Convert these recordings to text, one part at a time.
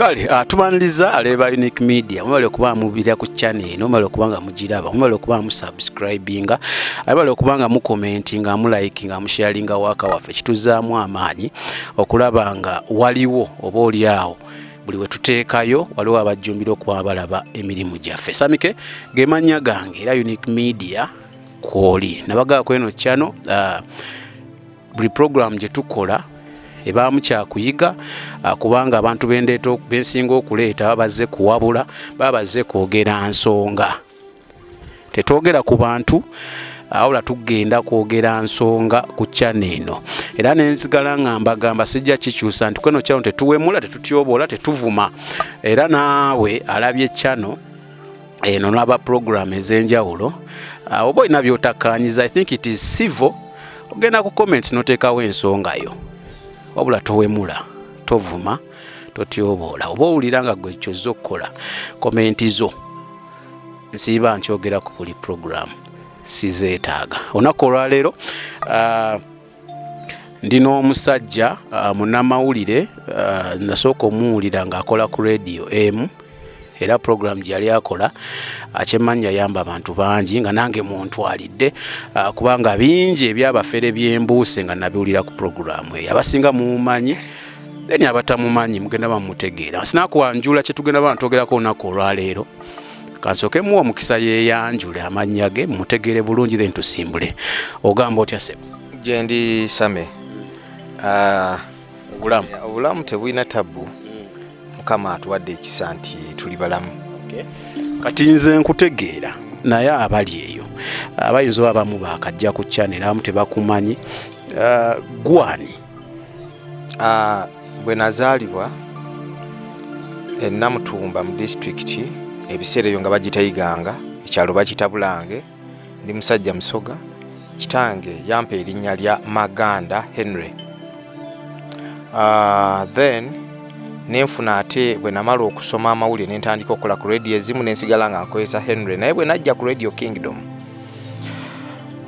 Kale tubaniriza aleba Unique Media. Mwebale okuba mubira ku channel eno, mwebale okuba nga mugiraba, mwebale okuba musubscribinga, mwebale okuba nga mucommentinga, mulikinga, musharinga waka waffe. Kituzaamu amaanyi okulaba nga waliwo oba oli awo buli we tuteekayo waliwo abajjumbira okuba balaba emirimu gyaffe. Samike ge mannya gange era Unique Media kwoli nabagaba kweno channel. Buli program gye tukola ebaamu kyakuyiga, kubanga abantu bendeeta bensinga okuleeta baba bazze kuwabula, baba bazze kwogera nsonga. Tetwogera ku bantu, wabula tugenda kwogera nsonga ku channel eno. Era nenzigala nga mbagamba sijja kikyusa nti kweno channel tetuwemula, tetutyoboola, tetuvuma. Era naawe alabye channel eno n'aba program ez'enjawulo, oba olina by'otakkaanyiza, I think it is civil, ogenda ku comments n'oteekawo ensonga yo, wabula towemula, tovuma, totyoboola. Oba owulira nga gwe kyozza okukola, comment zo nsiiba nkyogera ku buli program, sizeetaaga. Olunaku olwaleero ndi n'omusajja munnamawulire. Nasooka omuwulira ng'akola ku radio emu, era program gye yali akola kyemmanyi yayamba abantu bangi, nga nange muntwalidde, kubanga bingi ebyabafere byembuuse nga nabiwulira ku program eyo. Abasinga mumumanyi, then abatamumanyi mugenda bamutegeera. Sinakuwanjula kye tugenda bantwogerako olunaku olwaleero, kansooke muwa omukisa yeeyanjule amannya ge mutegeere bulungi, then tusimbule. Ogamba otya ssebo? Gyendi Same. Obulamu? Obulamu tebulina tabbu, Mukama atuwadde ekisa nti tuli balamu. Kati nze nkutegeera, naye abali eyo abayinza oba abamu bakajja ku channel, abamu tebakumanyi. Gwani? Bwe nazaalibwa e Namutumba mu disitulikiti, ebiseera ebyo nga bagita Iganga, ekyalo bakita Bulange. Ndi musajja Musoga. Kitange yampa erinnya lya Maganda Henry. Then nenfuna, ate bwe namala okusoma amawulire nentandika okukola ku radio ezimu, nensigala nga nkozesa Henry. Naye bwe najja ku Radio Kingdom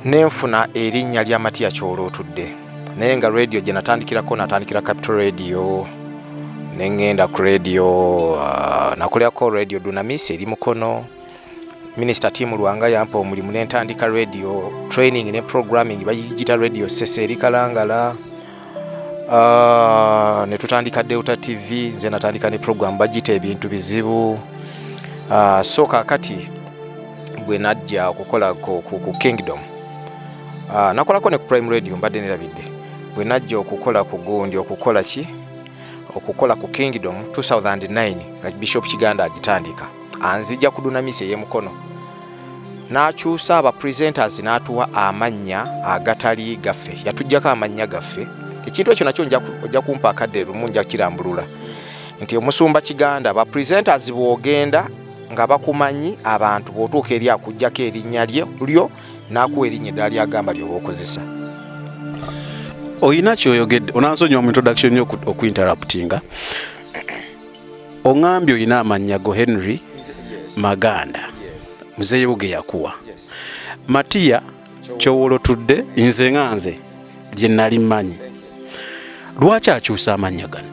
nenfuna erinnya lya Matiya Kyolootudde. Naye nga radio gye natandikirako, natandikira Capital Radio, neŋŋenda ku radio, nakolerako Radio Dunamis eri Mukono. Minisita Tim Lwanga yampa omulimu nentandika radio training ne programming, bagiyita Radio Sese eri Kalangala. Ne tutandika Delta TV, nze natandika ne program bagiyita Ebintu Bizibu. So kaakati bwe najja okukola ku Kingdom, nakolako ne ku Prime Radio, mbadde nerabidde. Bwe najja okukola ku gundi, okukola ki, okukola ku Kingdom 2009 nga Bishop Kiganda agitandika, anzija ku Dunamis ey'emukono, n'akyusa aba presenters n'atuwa amannya agatali gaffe, yatuggyako amannya gaffe. Ekintu ekyo nakyo ojja kumpa akadde lumu, nja kirambulula nti omusumba Kiganda, ba presenters bw'ogenda nga bakumanyi abantu, bw'otuuka eri akuggyako erinnya lyo n'akuwa erinnya eddala lyagamba lyoba okozesa. Oyina kyoyogedde, onansonyiwa mu introduction yo okuinterruptinga. Oŋambye oyina amannya go Henry Maganda, muzeeyi wo ge yakuwa, Matiya Kyowolotudde. Nze nga nze lye nali mmanyi. Lwaki akyusa amannya gano?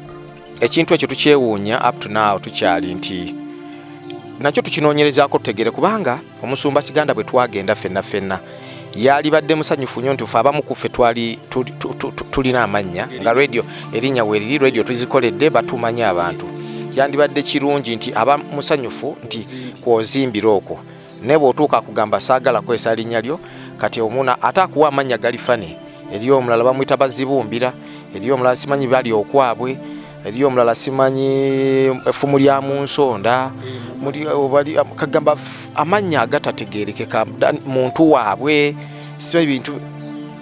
Ekintu ekyo tukyewuunya, up to now tukyali nti nakyo tukinoonyerezaako tutegere, kubanga omusumba Kiganda bwe twagenda ffenna ffenna yalibadde musanyufu nnyo nti fe abamu ku ffe twali tulina amannya nga radio erinnya weeriri, radio tuzikoledde, batumanyi abantu. Yandibadde kirungi nti aba musanyufu nti kwozimbira okwo, naye bw'otuuka akugamba saagala kwesa linnya lyo. Kati omuna ate akuwa amannya gali fane. Eri omulala bamuyita Bazibumbira, eri omulala simanyi bali okwabwe, eri omulala simanyi effumu lya mu nsonda. Kagamba amannya agatategeerekeka muntu waabwe, siba bintu.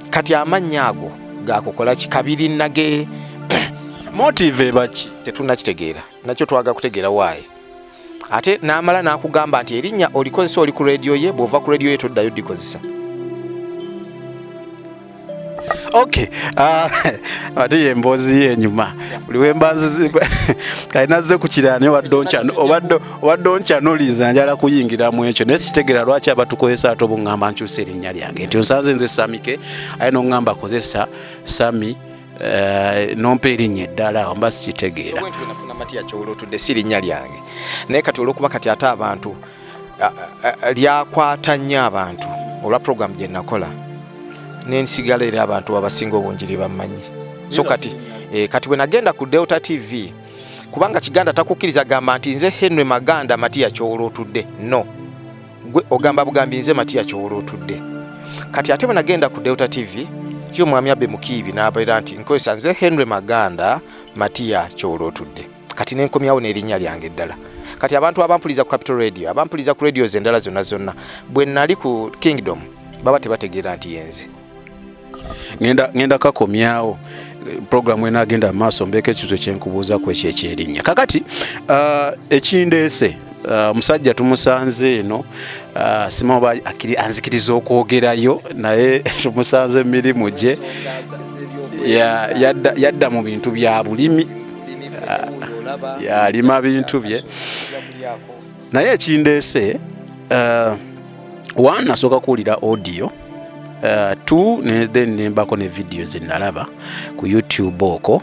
Kati amannya ago gakukola ki kabiri nage? Motive ebaki? Tetunnakitegeera, nakyo twaga kutegeera waayi. Ate n'amala n'akugamba nti erinnya olikozesa oli ku rediyo ye, bw'ova ku rediyo ye toddayo dikozesa. Okay, ate ye emboozi ye enyuma buli wemba kale nazze ku kirala, naye obadde onkyanoliza, njala kuyingira mu ekyo, naye sikitegeera lwaki abatukozesa. Ate obuŋŋamba nkyusa erinnya lyange nti onsanze nze Samike, aye noŋŋamba kozesa Sami. Nompa erinnya eddala awo mba sikitegeera. Nafuna Matiya Kyowolotudde si linnya lyange, naye kati olwokuba kati ate abantu lyakwata nnyo abantu olwa program gye nakola, nensigala era abantu abasinga obungi lye bammanyi. So kati bwe nagenda ku Delta TV, kubanga Kiganda takukkiriza gamba nti nze Henry Maganda Matiya Kyowolotudde, no, gwe ogamba bugambi nze Matiya Kyowolotudde. Kati ate bwe nagenda ku Delta TV, yo mwami Abe Mukiibi n'abeera nti nkozesa nze Henry Maganda Matiya Kyowolotudde. Kati nenkomyawo n'erinnya lyange eddala. Kati abantu abampuliza ku Capital Radio, abampuliza ku radios endala zonna zonna, bwe nali ku Kingdom baba tebategeera nti yenze. Ngenda kakomyawo programu enaagenda maaso, mbeeko ekibuzo kyenkubuuza ku ekyo ekyerinnya. Kakati ekindeese, omusajja tumusanze eno, simanyi oba anzikiriza okwogerayo, naye tumusanze emirimu gye yadda mu bintu bya bulimi, yalima bintu bye. Naye ekindeese, one, nasooka kuwulira audio, two, then nembako ne video zenalaba ku YouTube okwo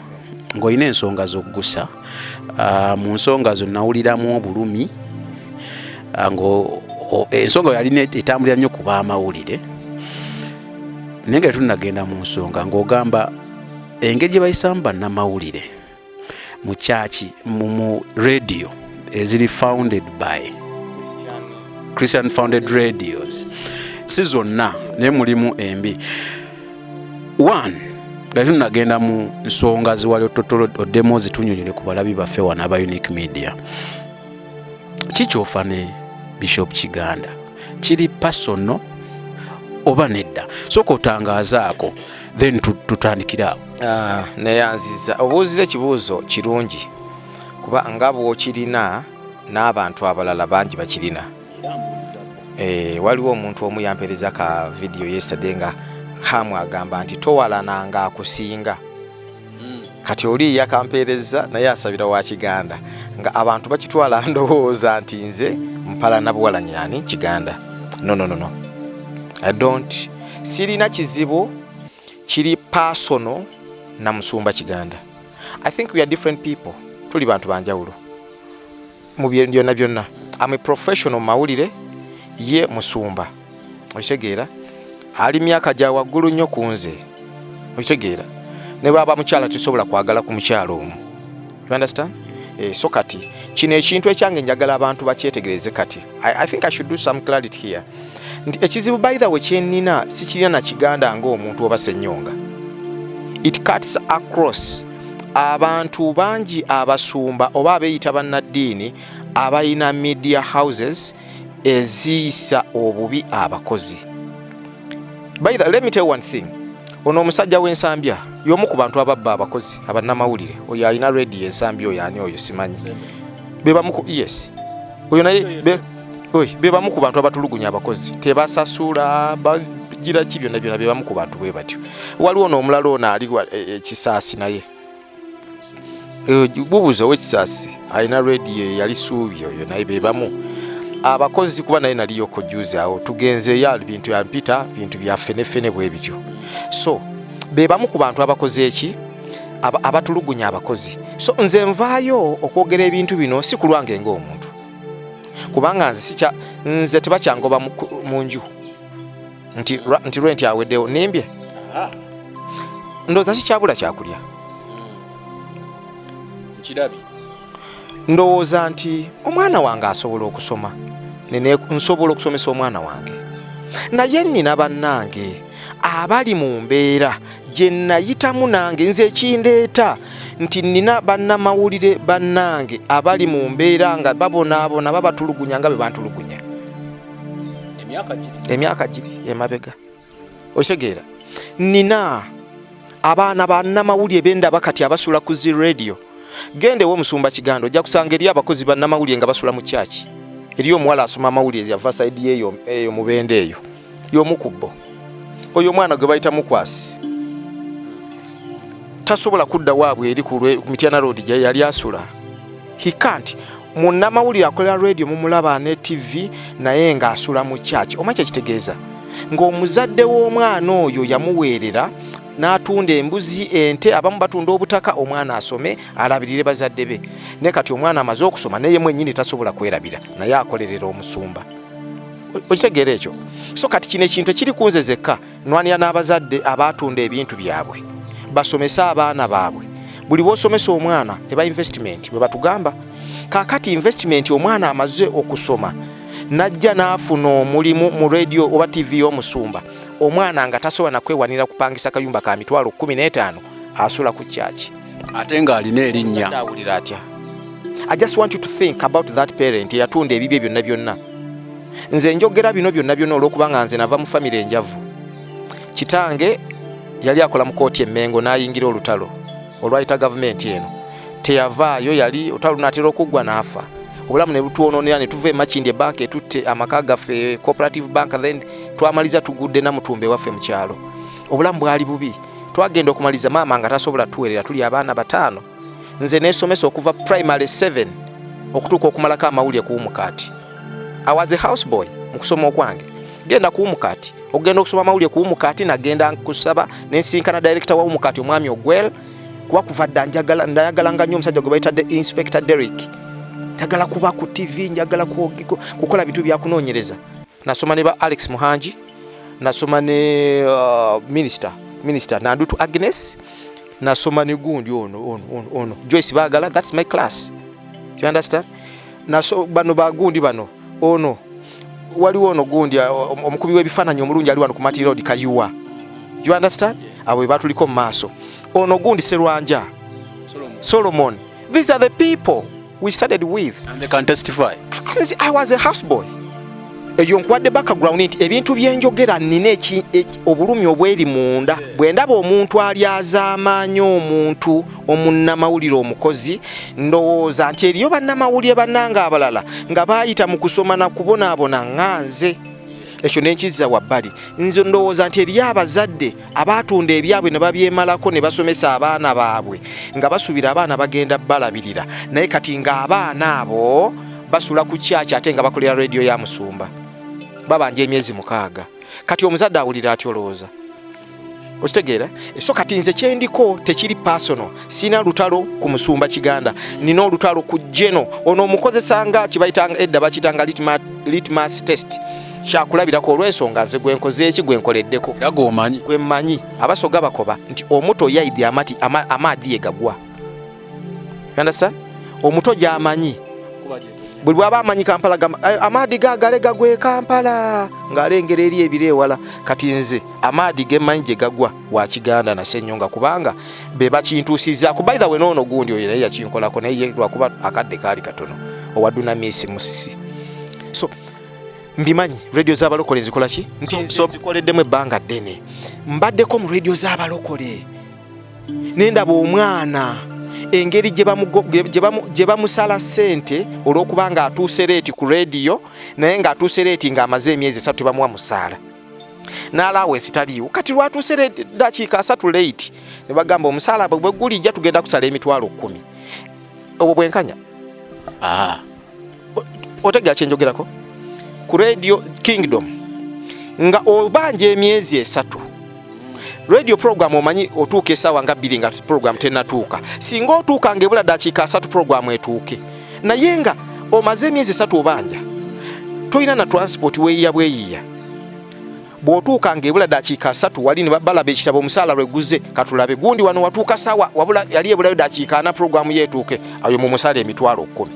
ng'olina ensonga z'oggusa. Mu nsonga zo nawuliramu obulumi, ensonga yalina etambulira nnyo ku baamawulire. Naye nga tetunnagenda mu nsonga, ng'ogamba engeri gye bayisaamu bannamawulire mu kyaki, mu radio eziri founded by Christian founded radios, si zonna naye mulimu embi. One, nga tetunnagenda mu nsonga ziwali ototolo, oddemu ozitunyonyole ku balabi baffe wano aba Unique Media, kikyofa ne Bishop Kiganda kiri personal oba nedda? Sooka otangaazaako, then tutandikire awo. Neyanziza obuuziza ekibuuzo kirungi, kuba nga bw'okirina n'abantu abalala bangi bakirina. Waliwo omuntu omu yampeereza ka video yesterday nga hamu agamba nti towalananga akusinga. Kati oli yakampeereza naye asabira wa Kiganda, nga abantu bakitwala ndowooza nti nze mpalana buwalanyi ani Kiganda. No, no, no, no, I don't, sirina kizibu kiri personal na musumba Kiganda. I think we are different people, tuli bantu banjawulo mu byonna byonna. Am a professional mawulire, ye musumba, okitegeera? Ali myaka gya waggulu nnyo ku nze, okitegeera? Ne bwaba mukyala, tusobola kwagala ku mukyala omu, you understand? So kati kino ekintu ekyange njagala abantu bakyetegereze. Kati I think I should do some clarity here nti ekizibu, by the way, kyenina sikirina na Kiganda ng'omuntu oba Ssenyonga. It cuts across abantu bangi abasumba oba abeeyita bannaddiini abalina media houses eziyisa obubi abakozi. By the, let me tell you one thing, ono omusajja w'Ensambya y'omu ku bantu ababba abakozi abannamawulire. Oyo alina radio Ensambya, oyo ani oyo simanyi, bebamu ku, yes, oyo naye be bamu ku bantu abatulugunya abakozi, tebasasula, bagira ki byonna byonna, be bamu ku bantu bwe batyo. Waliwo n'omulala ono ali Ekisaasi, naye bubuza ow'Ekisaasi alina rediyo yali Suubi, oyo naye be bamu abakozi, kuba naye naliyoko juzi awo tugenzeeyo, bintu yampita bintu bya ffeneffene bwe bityo. So be bamu ku bantu abakoze eki abatulugunya abakozi. So nze nvaayo okwogera ebintu bino si ku lwange ng'omuntu, kubanga nze sikya, nze tebakyangoba mu nju nti rent aweddewo, nimbye, ndowooza kikyabula kyakulya. Nkirabye. Ndowooza nti omwana wange asobola okusoma, nsobola okusomesa omwana wange, naye nina bannange abali mu mbeera gye nayitamu nange. Nze ekindeeta nti nina bannamawulire bannange abali mu mbeera nga babonaabona, babatulugunya nga bwe bantulugunya emyaka giri emyaka giri emabega, okitegeera? Nina abaana bannamawulire bendaba kati abasula ku zi radio. Genda ew'omusumba Kiganda, ojja kusanga eri abakozi bannamawulire nga basula mu kyaki. Eriyo omuwala asoma amawulire yava side eyo eyo Mubende, eyo y'omu ku bo. Oyo omwana gwe bayita Mukwasi tasobola kudda waabwe eri ku Mityana Road gye yali asula, he can't. Munnamawulire akolera radio, mumulaba ne TV, naye ng'asula mu kyaki. Omanyi kyekitegeeza? Ng'omuzadde w'omwana oyo yamuweerera. N'atunda embuzi, ente, abamu batunda obutaka, omwana asome, alabirire bazadde be. Naye kati omwana amaze okusoma, naye mwennyini tasobola kwerabira, naye akolerera omusumba. Okitegeera ekyo? So kati kino ekintu ekiri ku nze zekka, nwanira n'abazadde abatunda ebintu byabwe basomese abaana baabwe. Buli bw'osomesa omwana eba investment, bwe batugamba. Kaakati investment, omwana amaze okusoma najja n'afuna omulimu mu radio oba TV y'omusumba, omwana nga tasobola nakwewanira kupangisa kayumba ka 150,000, asula ku kyaki. Ate ng'alina erinnya. Awulira atya? I just want you to think about that parent eyatunda ebibye byonna byonna. Nze njogera bino byonna byonna olwokubanga nze nava mu famire enjavu. Kitange yali akola mu kooti Emmengo, n'ayingira olutalo olwayita gavumenti eno, teyavaayo. Yali olutalo lunatera okuggwa n'afa. Obulamu ne butwonoonera, ne tuva emakindi, ebanka etutte amaka gaffe, Cooperative Bank. Then twamaliza tugudde Namutumba ewaffe mu kyalo. Obulamu bwali bubi. Twagenda okumaliza, maama nga tasobola tuwerera, tuli abaana bataano. Nze nesomesa okuva primary 7 okutuuka okumalako amawulire ku Umukaati. I was a house boy mu kusoma okwange. Genda ku Umukaati, okugenda okusoma amawulire ku Umukaati, nagenda kusaba nensinkana director wa Umukaati, omwami Ogwel, kuba kuva dda ndayagalanga nnyo omusajja gwe bayita Inspector Derrick. Njagala kuba ku TV, njagala kukola bintu byakunoonyereza. Nasoma ne ba Alex Muhangi, nasoma ne minister Nandutu Agnes, nasoma ne gundi ono ono ono ono Joyce Bagala. That's my class, you understand? Naso bano bagundi bano, ono waliwo ono gundi omukubi w'ebifaananyi omulungi ali wano ku Mati Road, Kayuwa, you understand? Abo be batuliko mu maaso. Ono gundi Serwanja Solomon. These are the people we studied with. And they can testify. Nze, I was a houseboy. Eyo nkuwadde background nti ebintu byenjogera nina obulumi obweri munda. Bwe ndaba omuntu alyazaamaanyi, omuntu omunnamawulire omukozi, ndowooza nti eriyo bannamawulire bannanga abalala nga baayita mu kusoma na kubonaabona nga nze. Ekyo nenkizza wabbali. Nze ndowooza nti eriyo abazadde abaatunda ebyabwe ne babyemalako ne basomesa abaana baabwe nga basuubira abaana bagenda balabirira, naye kati ng'abaana abo basula ku kyaki, ate nga bakolera rediyo ya musumba, babanja emyezi 6. Kati omuzadde awulira atya, olowooza? Okitegeera? So kati nze kyendiko tekiri personal. Sina lutalo ku musumba Kiganda, nina olutalo ku geno ono omukozesa nga kibayitanga edda bakiyitanga litmus test, kyakulabirako olw'ensonga nze gwenkoze eki gwenkoleddeko. Era gwomanyi. Gwe mmanyi. Abasoga bakoba nti omuto yaidi amati amaadhi ye gagwa. You understand? Omuto gy'amanyi, buli bw'aba amanyi Kampala, amaadi gagale gagwe Kampala ng'alengera eri ebiro ewala. Kati nze amaadi gemmanyi gye gagwa wa Kiganda na Ssenyonga, kubanga be bakintuusizzaako. By the way, noono gundi oyo naye yakinkolako, naye ye lwakuba akadde kaali katono, owa Dunamisi Musisi. So mbimanyi radio z'abalokole nzikola ki nti nze nzikoleddemu ebbanga ddene. Mbaddeko mu radio z'abalokole, nendaba omwana engeri gye bamusala ssente olw'okuba nga atuuse late ku rediyo, naye ng'atuuse late ng'amaze emyezi 3 tebamuwa musaala n'allowance taliiwo. Kati lwatuuse dakiika 30 late, ne bagamba omusaala bwe gulijja tugenda kusala 100,000. Obwo bwenkanya? Otegera kyenjogerako? Ku Radio Kingdom nga obanja emyezi 3, radio program omanyi otuuka esaawa nga 2 nga program tenatuuka. Singa otuuka nga ebula dakiika 30 program etuuke, naye nga omaze emyezi 3 obanja, tolina na transport, weeyiya bweyiya. Bw'otuuka nga ebula dakiika 30, wali ne balaba ekitabo omusaala lwe guze, katulabe gundi wano watuuka sawa wabula yali ebulayo dakiika 40 program yeetuuke, ayo mu musaala 100,000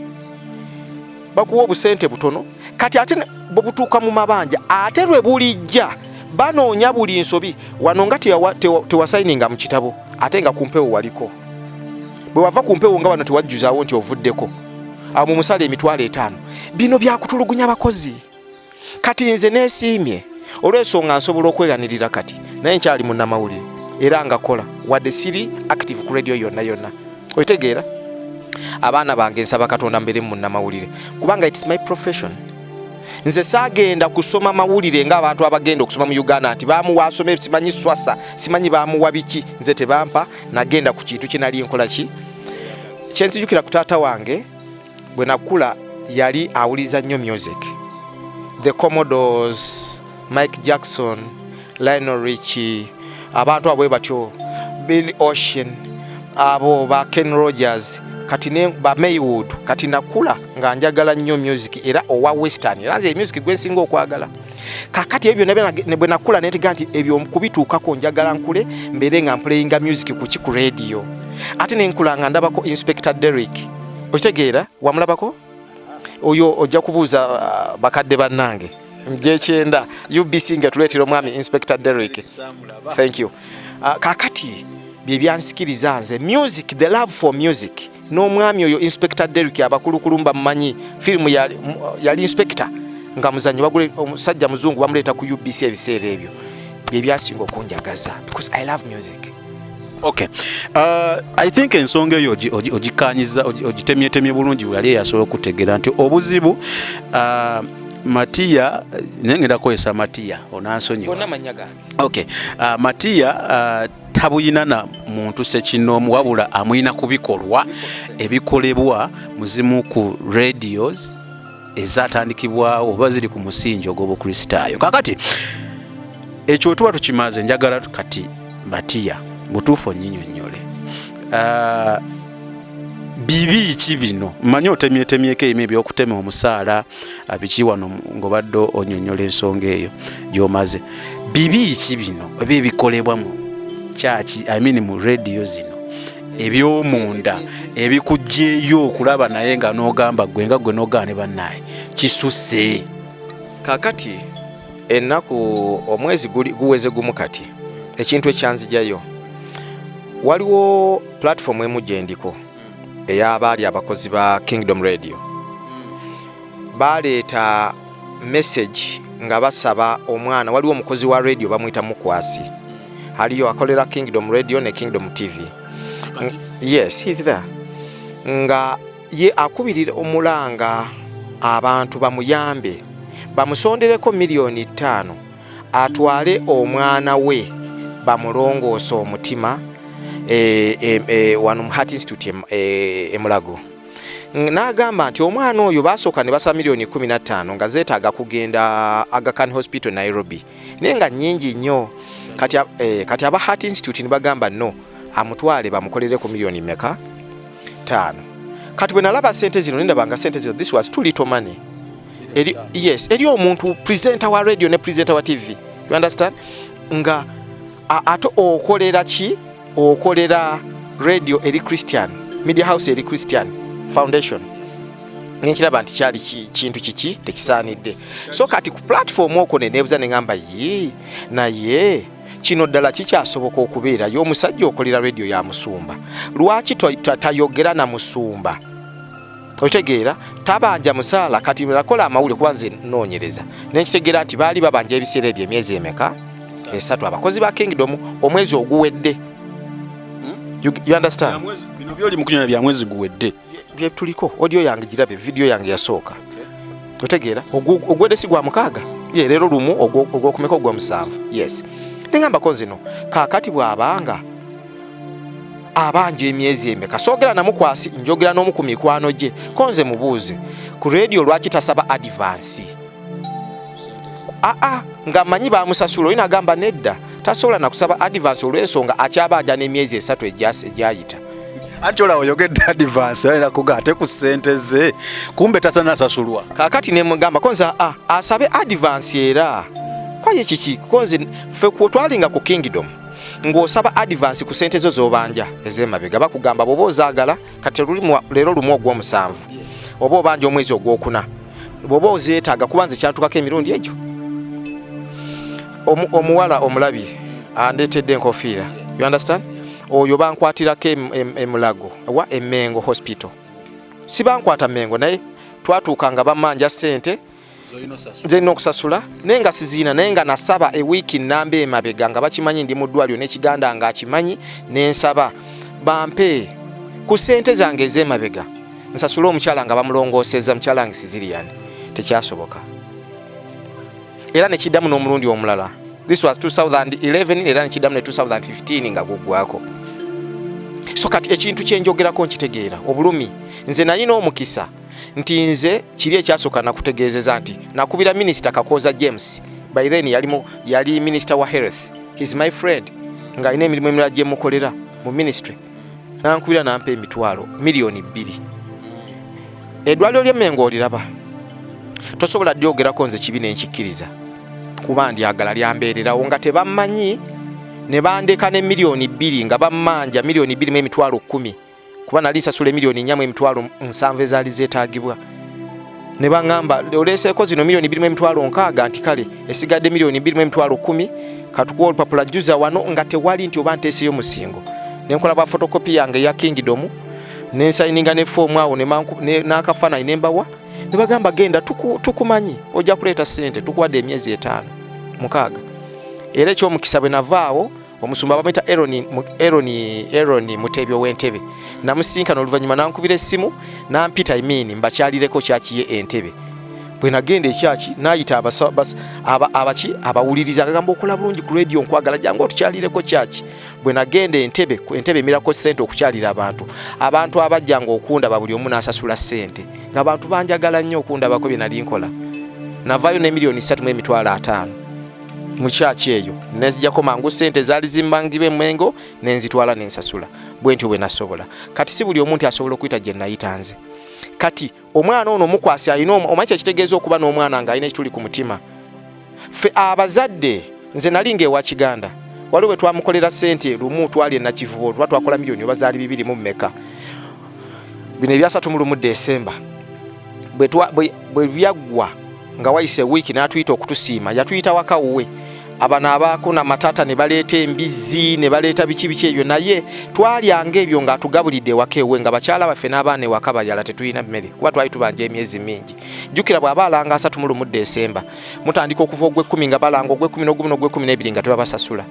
bakuwa obusente butono. Kati ate bwe butuuka mu mabanja, ate lwe bulijja banoonya buli nsobi wano nga tewasayininga mu kitabo, ate nga ku mpewo waliko. Bwe wava ku mpewo nga wano tewajjuzaawo nti ovuddeko, awo mu musala 50,000. Bino byakutulugunya bakozi. Kati nze neesiimye olw'ensonga nsobola okweganirira kati, naye nkyali munnamawulire era nga kola, wadde siri active ku radio yonna yonna. Otegeera? Abaana bange nsaba Katonda mbeere munnamawulire, kubanga it's my profession. Nze saagenda kusoma mawulire ng'abantu abagenda okusoma mu Uganda nti bamuwa asome simanyi swasa, simanyi bamuwa biki. Nze tebampa, nagenda ku kintu kye nali nkola. Ki kyenzijukira ku taata wange, bwe nakula yali awuliza nnyo music, The Commodores, Mike Jackson, Lionel Richie, Abantu abo batyo, Billy Ocean, abo ba Ken Rogers, kati ne ba Maywood. Kati nakula nga njagala nnyo music, era owa western, era nze music gwe nsinga okwagala. Kakati ebyo byonna bwe nakula netiga nti ebyo kubituukako, njagala nkule mbeere nga mplayinga music kuki? Ku radio. Ate nenkula nga ndabako Inspector Derrick. Okitegeera? Wamulabako oyo? Ojja kubuuza bakadde bannange gyekyenda UBC nga tuleetera omwami Inspector Derrick. Thank you. Kakati bye byansikiriza nze music, the love for music, n'omwami oyo Inspector Derrick. Abakulukulu bamumanyi, firimu yali inspector nga muzanyo, omusajja muzungu, bamuleeta ku UBC. Ebiseera ebyo bye byasinga okunjagaza because I love music. Okay, I think ensonga eyo ogikanyiza, ogitemyetemye bulungi. Yali eyasobola okutegeera nti obuzibu, Matiya, naye ngenda kukozesa Matiya, onansonyiwa. Gonna mannya gange. Okay, Matiya tabuyina na muntu sekinoomu, wabula amuyina ku bikolwa ebikolebwa muzimu ku radios ezatandikibwawo oba ziri ku musingi ogw'obukristaayo. Kakati ekyo tuba tukimaze, njagala kati Matiya butuufu onnyinyonnyole, bibi ki bino? Mmanyi otemyetemyeko ebimu ebyokutema omusaala, biki wano ng'obadde onyonnyola ensonga eyo gy'omaze. Bibi ki bino oba ebikolebwa mu kyaki, I mean mu rediyo zino ebyomunda ebikugjeeyo okulaba naye nga n'ogamba gwe nga gwe n'ogaana ne bannaye kisusse? Kakati ennaku omwezi guweze gumu kati, ekintu ekyanzijayo, waliwo platform emu gye ndiko ey'abaali abakozi ba Kingdom Radio. Baleeta message nga basaba omwana. Waliwo omukozi wa radio bamuyita Mukwasi, aliyo akolera Kingdom Radio ne Kingdom TV. Yes, he's there, nga ye akubirira omulanga abantu bamuyambe, bamusondereko 5 miliyoni atwale omwana we bamulongoose omutima wano mu Heart Institute e Mulago. N'agamba nti omwana oyo basooka ne basaba 15 miliyoni nga zeetaaga kugenda Aga Khan Hospital Nairobi, naye nga nnyingi nnyo. Kati aba Heart Institute ne bagamba no, amutwale bamukolere ku miliyoni meka? 5. Kati bwe nalaba sente zino, nendaba nga sente zino, this was too little money eri, yes, eri omuntu presenter wa radio ne presenter wa TV, you understand, nga ate okolera ki? Okolera radio eri Christian media house, eri Christian foundation. Nenkiraba nti kyali kintu kiki tekisaanidde. So kati ku platform okwo neneebuza, neŋŋamba, yi naye kino ddala kikyasoboka okubeerayo? Omusajja okolera radio ya musumba, lwaki tayogera na musumba? Okitegeera? Tabanja musaala. Kati nakola amawulire kuba nze noonyereza, nenkitegeera nti baali babanja ebiseera ebyo emyezi emeka? 3, abakozi ba Kingdom, omwezi oguwedde. You understand? Bino byoli mukunyonya bya mwezi guwedde? Byetuliko, audio yange girabe, video yange yasooka. Otegeera? Ogwedde si gwa 6 ye leero lumu, ogwokumeka? Ogwa 7. Yes, nengambako zino. Kaakati bw'abanga abanja emyezi emeka, soogera namukwasi, njogera n'omu ku mikwano gye, ko nze mubuuze ku radio lwaki tasaba advance aa nga manyi bamusasula. Olina agamba nedda, tasobola nakusaba advance olw'ensonga akyabanja n'emyezi 3 egyayita. Anti olaba oyogedde advance, alina kuga ate ku ssente ze, kumbe tasanasasulwa. Kaakati nemugamba ko nze a asabe advance, era kwaye kiki? Ko nze ffe twalinga ku Kingdom ng'osaba advance ku sente zo z'obanja ez'emabega, bakugamba bw'oba ozaagala kati leero lumu ogw'omusanvu, oba obanja omwezi ogwokuna, bw'oba ozeetaaga. Kuba nze kyantukako emirundi egyo. Omuwala omulabye andeetedde enkofiira, you understand? Oyo bankwatirako emulago wa Emengo Hospital. Sibankwata Mengo, naye twatuuka nga bamanja sente nze nina okusasula, naye nga siziina, naye nga nasaba ewiiki namba emabega nga bakimanyi ndi mu ddwaliro n'ekiganda nga akimanyi, nensaba bampe ku sente zange ez'emabega nsasule omukyala nga bamulongoosezza, mukyala wange Sizirian. Tekyasoboka. Era nekiddamu n'omulundi omulala, this was 2011, era nekiddamu ne 2015 nga guggwako. So kati ekintu kyenjogerako nkitegeera obulumi. Nze nalina omukisa nti nze kiri ekyasooka nakutegeezeza nti nakubira Minisita Kakooza James, by then yali minisita wa health. He's my friend. Ng'alina emirimu emirala gye mukolera mu ministry, nankubira nampa emitwalo 2 miliyoni. Eddwaliro ly'Emmengo oliraba, tosobola dyogerako nze kibi nenkikkiriza, kuba ndyagala lyambeererawo nga tebammanyi, ne bandeka ne 2 miliyoni nga bammanja 2,110,000, kuba nali nsasula 4,700,000 ezaali zeetaagibwa. Ne baŋŋamba, "Oleeseeko zino 2,260,000." Nti, "Kale, esigadde 2,210,000, katukuwa olupapula, jjuza wano." Nga tewali nti oba nteeseyo musingo, nenkola bwa photocopy yange eya Kingdom, nensayininga ne foomu awo n'akafaananyi, nembawa, ne bagamba, "Genda, tukumanyi ojja kuleeta ssente, tukuwadde emyezi 5, 6." Era ekyomukisa, bwe navaawo, omusumba bamwita Eroni Mutebi ow'Entebe, namusinkana oluvannyuma, nankubira essimu, nampita, I mean, mbakyalireko kyakiye Entebe. Bwe nagenda ekyaki, nayita abaki abawuliriza, agamba, "Okola bulungi ku radio, nkwagala, jangu otukyalireko kyaki." Bwe nagenda Entebe, Entebe emirako ssente okukyalira abantu. Abantu abajjanga okundaba, buli omu n'asasula ssente, ng'abantu banjagala nnyo okundabako bye nali nkola. Navaayo ne 3,500,000 mu kyaki eyo, nenzijjako mangu ssente zaali zimbangibwa Emmengo, nenzitwala nensasula. Bwe ntyo bwe nasobola. Kati si buli omuntu asobola okuyita gye nayita nze. Kati omwana ono omukwasi alina omanyi kyekitegeeza okuba n'omwana ng'alina ekituli ku mutima? Ffe abazadde, nze nali ng'ewa Kiganda, waliwo bwe twamukolera ssente lumu, twali enakivubo, tuba twakola miliyoni oba zaali bibiri mu mmeka, bino ebyasatu mu lumu Desemba. Bwe byaggwa, nga wayise wiiki, n'atuyita okutusiima. Yatuyita waka wuwe, abano abaako namatata ne baleeta embizzi, ne baleeta biki biki ebyo, naye twalyanga ebyo ng'atugabulidde ewaka ewe, nga bakyala baffe n'abaana ewaka bayala, tetulina mmere, kuba twali tubanja emyezi mingi. Jjukira, bw'aba alanga 31 Desemba, mutandika okuva ogw'ekkumi nga balanga ogw'ekkumi n'ogumu n'ogw'ekkumi n'ebiri nga tebabasasula.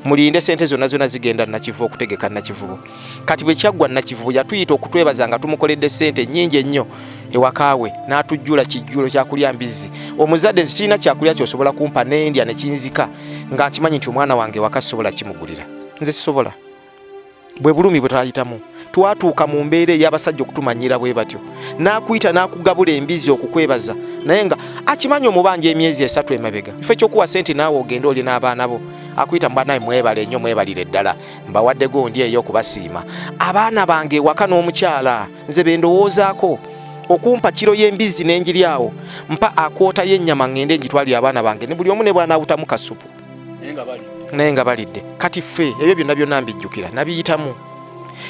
Mulinde, sente zonna zonna zigenda Nakivubo okutegeka Nakivubo. Kati bwe kyaggwa Nakivubo, yatuyita okutwebaza nga tumukoledde sente nnyingi ennyo ewaka we, n'atujjula kijjulo kyakulya mbizzi. Omuzadde, nze kirina kyakulya kyosobola kumpa nendya nekinzika nga nkimanyi nti omwana wange ewaka sisobola kimugulira. Nze sisobola. Bwe bulumi bwe twayitamu. Twatuuka mu mbeera ey'abasajja okutumanyira bwe batyo, n'akuyita n'akugabula embizzi okukwebaza, naye nga akimanyi omubanja emyezi 3 emabega. Ife ekyokuwa sente naawe ogende oli n'abaana bo, akuyita, "Mbanaye mwebale nnyo, mwebalire ddala, mbawadde gundi eyo okubasiima." Abaana bange ewaka n'omukyala nze bendowoozaako. Okumpa kiro y'embizzi n'enjiri awo, mpa akoota y'ennyama ŋŋende ngitwalire abaana bange, ne buli omu ne bw'anaawutamu kasupu, naye nga balidde. Kati ffe ebyo byonna byonna mbijjukira, nabiyitamu.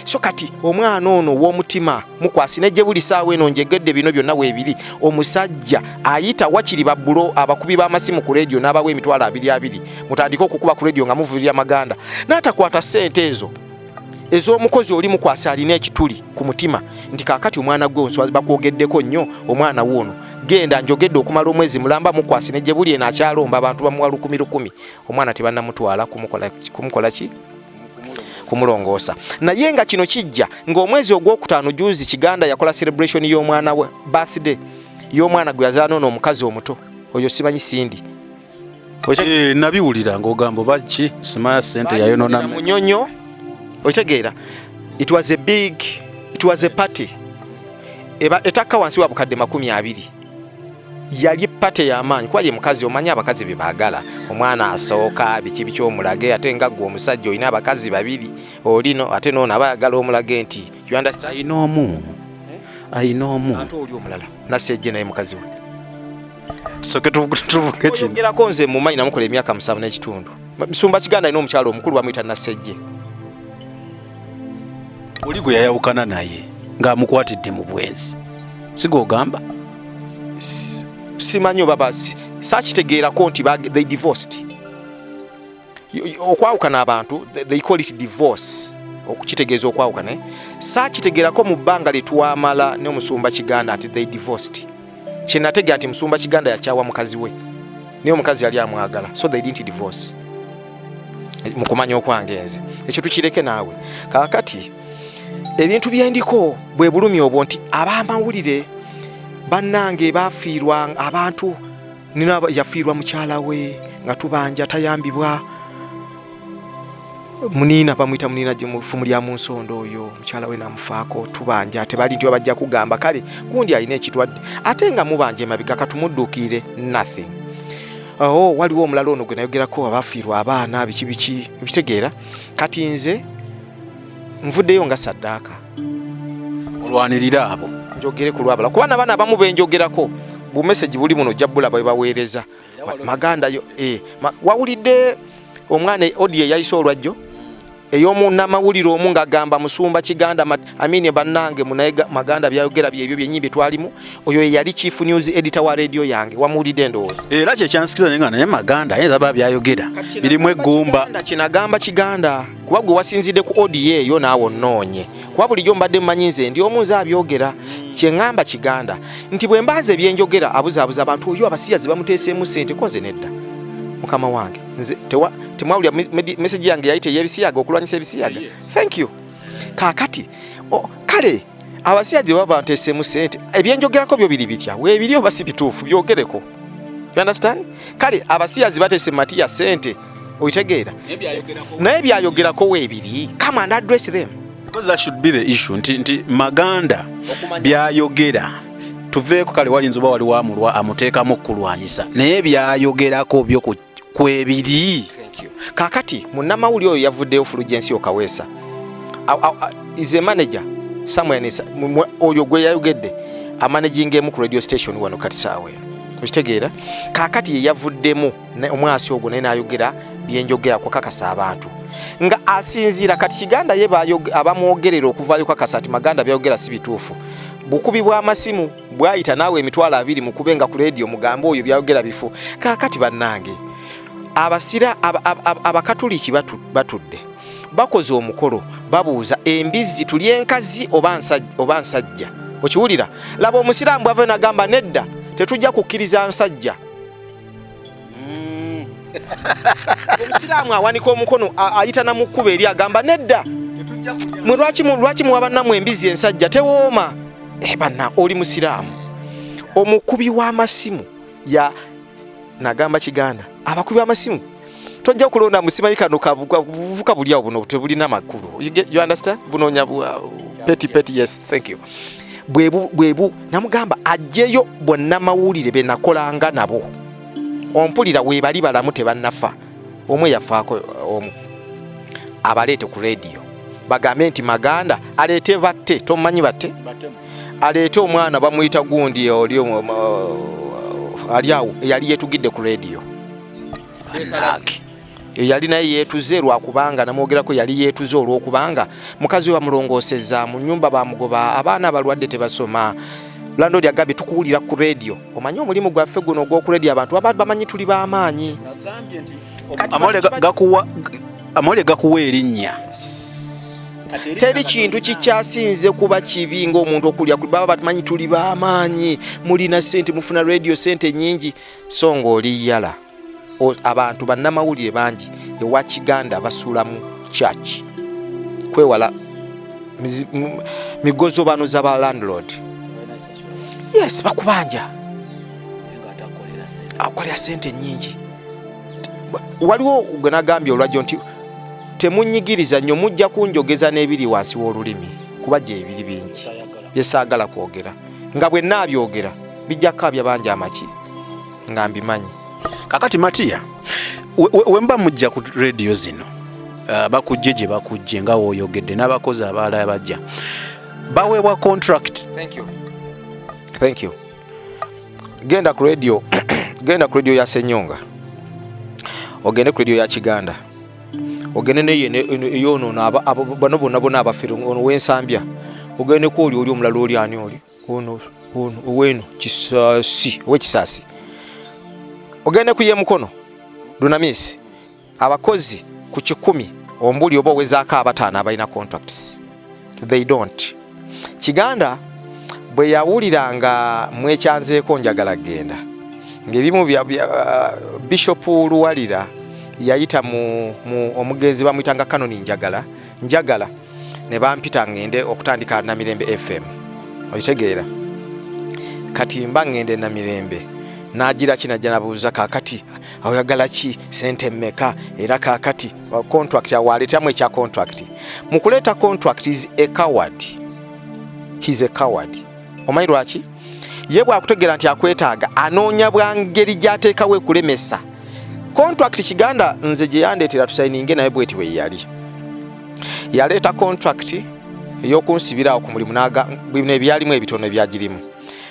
So kati omwana ono ow'omutima mukwasi, nejje buli saawa eno njegedde bino byonna weebiri. Omusajja ayita wakiri babbulo abakubi b'amasimu ku rediyo n'abawa 20,000, mutandike okukuba ku rediyo nga muvuirira Maganda, n'atakwata ssente ezo ez'omukozi oli mukwasi alina ekituli ku mutima nti kaakati omwana gwe bakwogeddeko nnyo, omwana wuuno genda njogedde okumala omwezi mulamba. Mukwasi ne gye buli eno akyalomba abantu, bamuwa lukumi lukumi, omwana tebannamutwala kumukola ki, kumulongoosa. Naye nga kino kijja ng'omwezi ogwokutaano juzi Kiganda yakola celebration y'omwana we, birthday y'omwana gwe yazaala noono omukazi omuto oyo, simanyi Sindi. Nabiwulira ng'ogamba oba ki, simaya sente yayonona. Munyonyo, okitegeera? It was a big, it was a party. Eba etakka wansi wa bukadde 20. Yali party y'amaanyi, kuba ye mukazi, omanyi abakazi bye baagala, omwana asooka, biki biki, omulage. Ate nga ggwe omusajja olina abakazi babiri, olino ate noono aba ayagala omulage nti, you understand? Ayina omu, ayina omu. Ate oli omulala Nasejje, naye mukazi we. Soke tuvuge kino. Oyogerako nze mumanyi, namukola emyaka 7.5. Musumba Kiganda alina omukyalo omukulu bamuyita Nasejje. Oli gwe yayawukana naye ng'amukwatidde mu bwenzi, sigogamba? Simanyi oba basi sakitegeerako nti they divorced. Okwawukana abantu they call it divorce, okukitegeeza okwawukana, eh? Sakitegeerako mu bbanga lyetwamala n'omusumba Kiganda nti they divorced. Kyenategeera nti musumba Kiganda yakyawa mukazi we, naye omukazi yali amwagala, so they didn't divorce mu kumanya okwange nze. Ekyo tukireke naawe. Kaakati ebintu byendiko bwe bulumi obwo nti abamawulire bannange bafiirwa abantu. Nina yafiirwa mukyala we nga tubanja, tayambibwa. Muniina, bamuyita Muniina mufumu lya mu nsondo, oyo mukyala we namufaako. Tubanja, tebali nti bajja kugamba kale gundi alina ekitwadde, ate nga mubanja emabega, katumudduukirire, nothing. Oh, waliwo omulala ono gwe nayogerako, abafiirwa abaana, biki biki, okitegeera? Kati nze nvuddeyo nga saddaaka. Olwanirira abo. Njogere ku lwabala, kuba nabaana abamu benjogerako, bu message buli muno, ojja bulaba bwe baweereza. Maganda yo wawulidde omwana audio eyayise olwajjo ey'omunnamawulire omu ng'agamba musumba Kiganda, amini bannange, munaye Maganda byayogera byebyo byennyini bye twalimu. Oyo ye yali chief news editor wa radio yange. Wamuwulidde, ndowooza? Era kyekyansikiza naye nga naye Maganda ayinza ba byayogera birimu eggumba. Kyenagamba Kiganda, kuba gwe wasinzidde ku audio eyo naawe onnoonye, kuba bulijjo mbadde mmanyi nze ndi omu, nze abyogera. Kyeŋŋamba Kiganda nti bwe mbanze ebyenjogera abuzaabuza abantu, oyo abasiyazi bamuteeseemu ssente, ko nze nedda, mukama wange. Nze temwawulira message yange yayita ey'ebisiyaga, okulwanyisa ebisiyaga? Thank you. Kaakati kale abasiyazi baba banteeseemu ssente, ebyenjogerako byo biri bitya? Weebiri oba si bituufu? Byogereko, you understand? Kale abasiyazi bateese Matiya ssente, okitegeera? Naye byayogerako weebiri, come and address them. Because that should be the issue, nti Maganda byayogera tuveeko. Kale walinza oba waliwo amulwa amuteekamu okulwanyisa, naye byayogerako byo kwebiri. Thank you. Kaakati munnamawulire oyo yavuddeyo, Fulgencio Kaweesa is a manager somewhere oyo gwe yayogedde amanaginga emu ku radio station wano kati saawa eno, okitegeera? Kaakati ye yavuddemu omwasi ogwo, naye nayogera byenjogera kukakasa abantu nga asinziira. Kati Kiganda ye abamwogerera okuvaayo kakasa nti Maganda byayogera si bituufu. Bukubi bw'amasimu bwayita naawe 20,000 mukube nga ku radio, mugambe oyo byayogera bifu. Kaakati bannange, abasira abakatuliki batudde bakoze omukolo, babuuza embizzi tulye enkazi oba nsajja, okiwulira? Laba omusiraamu bwava nagamba nedda, tetujja kukkiriza nsajja. Omusiraamu awanika omukono, ayita na mu kkubo eri, agamba nedda, mwe lwaki muwa bannammwe embizzi ensajja? Tewooma. Banna, oli musiraamu, omukubi w'amasimu ya nagamba Kiganda, abakubi b'amasimu tojja kulonda musimanyi kano kabuvuka buli awo, buno tebulina makulu. You understand? Bunonya petty petty. Yes, thank you. Bwebu bwebu namugamba ajjeyo bonna mawulire be nakolanga nabo, ompulira? Weebali balamu, tebannafa. Omu yafaako omu, abaleete ku radio bagambe nti Maganda aleete batte, tomanyi batte, aleete omwana bamuyita gundi oli ali awo eyali yetugidde ku radio. Bannange. Yali naye yeetuze lwakubanga namwogerako, yali yeetuze olwokubanga mukazi we bamulongooseza mu nyumba, bamugoba, abaana abalwadde tebasoma. Landlord agambye tukuwulira ku radio. Omanyi omulimu gwaffe guno ogw'oku radio, abantu baba bamanyi tuli b'amaanyi. Kati Amawulire gakuwa erinnya. Teri kintu kikyasinze kuba kibi ng'omuntu okulya baba bamanyi tuli b'amaanyi, mulina sente, mufuna radio sente nyingi, so ng'oli yala. Abantu bannamawulire bangi ewa Kiganda basula mu church kwewala migozobano z'aba landlord. Yes, bakubanja akolera sente nyingi. Waliwo gwe nagambye olwajjo nti temunyigiriza nnyo, mujja kunjogeza n'ebiri wansi w'olulimi, kuba gye ebiri bingi byesaagala kwogera, nga bwe naabyogera bijja kukaabya bangi amaki nga mbimanyi. Kakati Matiya, wemba mujja ku rediyo zino, bakujje gye bakujje nga woyogedde n'abakozi abalala bajja baweebwa contract. Thank you. Thank you. Genda ku radio, genda ku radio ya Senyonga, ogende ku radio ya Kiganda, ogende neye eyonoono bano bonna bonna abafere, ono wensambya, ogende ku oli omulala, oli ani, oli ono ono oweno Kisaasi, owekisaasi, ogende ku Yemukono Dunamisi. Abakozi ku 100 ombuli oba owezaako abataano abalina contracts. They don't. Kiganda bwe yawulira nga mwekyanzeeko njagala genda ng'ebimu Bishop Luwalira yayita mu omugenzi bamuyitanga Kanoni, njagala ne bampita ngende okutandika Namirembe FM, okitegeera? Kati mba ngende Namirembe, nagira ki, najja nabuuza, kakati oyagala ki, sente mmeka? Era kakati contract awo aleetamu ekya contract. Mu kuleeta contract is a coward, he's a coward. Omanyi lwaki? Ye bwakutegeera nti akwetaaga, anoonya bwangeri gy'ateekawo ekulemesa. Contract Kiganda nze gye yandeetera tusayininge naye bweti bwe yali. Yaleeta contract ey'okunsibirawo ku mulimu, bino ebyalimu ebitono ebyagirimu.